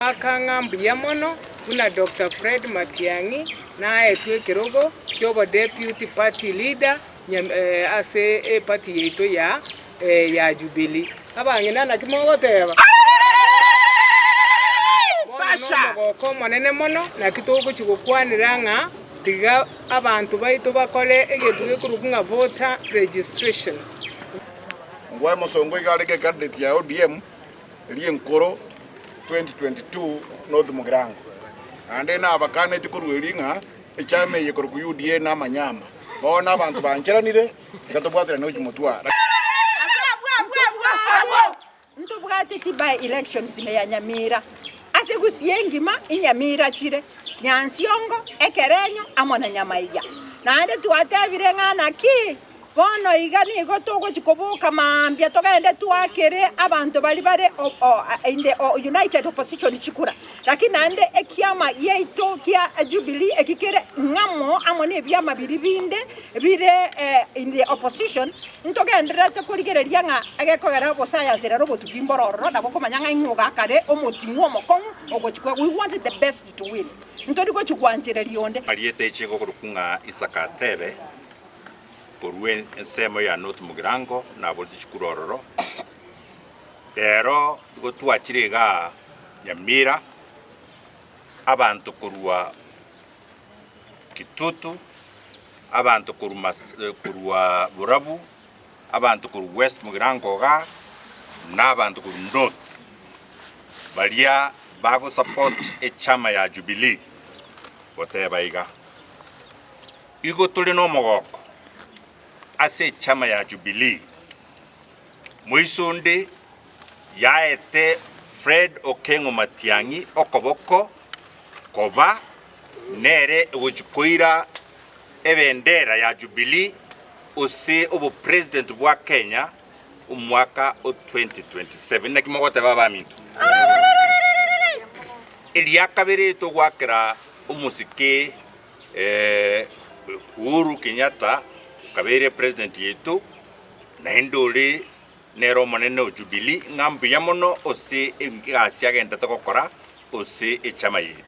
Goaka ng'a mbuya mono buna Doctor Fred Matiang'i naetwe ekerogo ki'obodeputy party leader ase eparty yaito ya Jubilee. Abang'ina naki mogoteba? Bono nomogoko omonene mono naki togochia gokwanera ng'a tiga abanto baito bakore egento gekorokwa ng'a voter registration. Ngwae mosongo iga arenge ecandidate ya ODM eria enkoro 2022 North Mugirango. Naende nabakaneti korwa erio ng'a echama eye ekorokwa UDA namanyama. Bono abanto bancheranire, tiga tobwaterane gochia motwara. Ntobwate chi by elections ime ya Nyamira, ase Gusii engima inyamira chire, Nyansiongo, Ekerenyo amo na Nyamaiya. Naende twatebire ng'a naki Bono iga nigo togochia koboka mambia togende twakere abanto baria bare in the united opposition chikura. Lakini naende ekiama giaito kia Jubilee eki kere ng'amo amo nebiama biria binde bire in the opposition, ntogendererete korigereria ng'a egekogera obosayansi rero obotuki mboro ororo nabo okomanya ng'a ing'o ogakare omoting'u omokong'u ogochia koegwa. We want the best to win. Ntori gochia gwanchereria onde. Marieta eche gokorokwa ng'a Isaka atebe, Korwa ensemo ya North Mugirango naboreti chikura ororo. Rero igo twachire igaa Nyamira, abanto korwa Kitutu, abanto korwa Mas korwa Borabu, abanto korwa West Mugirango igaa, na abanto korwa North, baria bagosupport echama ya Jubilee, goteba iga. Igo tore nomogoko ase echama ya Jubilee, moiso onde yaete Fred Okengo Matiang'i okoboko koba nere ogochia koira ebendera ya Jubilee ose obopresident bwa Kenya omwaka o 2027. Naki mogoteba abaminto? Eria kabere togoakera omosike Uhuru Kenyatta okabeire president yaito, naende ore nere omonene o Jubilee, ng'a mbuya mono ase egasi agenderete gokora ase echama yaito.